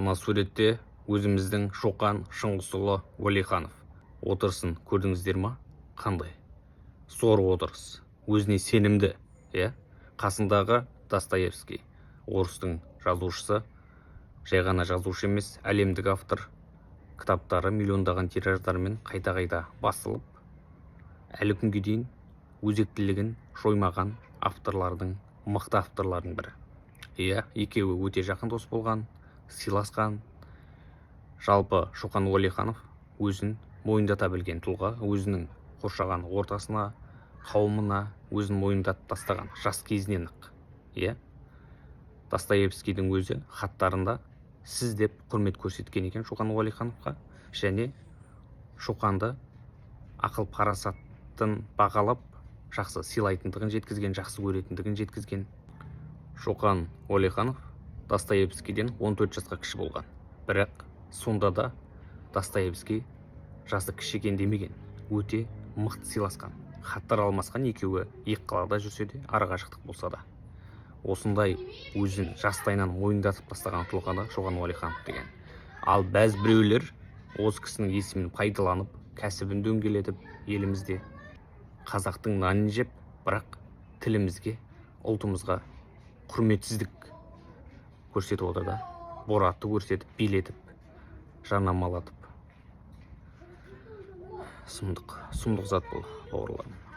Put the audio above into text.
Мына суретте өзіміздің Шоқан Шыңғысұлы Уәлиханов отырысын көрдіңіздер ма? Қандай зор отырыс, өзіне сенімді, иә. Қасындағы Достоевский, орыстың жазушысы, жай ғана жазушы емес, әлемдік автор, кітаптары миллиондаған тираждармен қайта-қайта басылып, әлі күнге дейін өзектілігін жоймаған авторлардың, мықты авторлардың бірі, иә. Екеуі өте жақын дос болған, сыйласқан. Жалпы, Шоқан Уәлиханов өзін мойындата білген тұлға, өзінің қоршаған ортасына, қауымына өзін мойындатып тастаған жас кезінен ақ, иә. Достоевскийдің өзі хаттарында «сіз» деп құрмет көрсеткен екен Шоқан Уәлихановқа және Шоқанды ақыл парасатын бағалап, жақсы сыйлайтындығын жеткізген, жақсы көретіндігін жеткізген. Шоқан Уәлиханов Достоевскийден 14 жасқа кіші болған, бірақ сонда да Достоевский жасы кіші екен демеген, өте мықты сыйласқан, хаттар алмасқан екеуі екі қалада жүрсе де, арақашықтық болса да. Осындай өзін жастайынан мойындатып тастаған тұлға да Шоқан Уәлиханов деген. Ал бәз біреулер осы кісінің есімін пайдаланып, кәсібін дөңгелетіп, елімізде қазақтың нанын жеп, бірақ тілімізге, ұлтымызға құрметсіздік көрсетіп отыр да. Боратты көрсетіп, билетіп, жарнамалатып. Сұмдық, сұмдық зат бұл, бауырларым.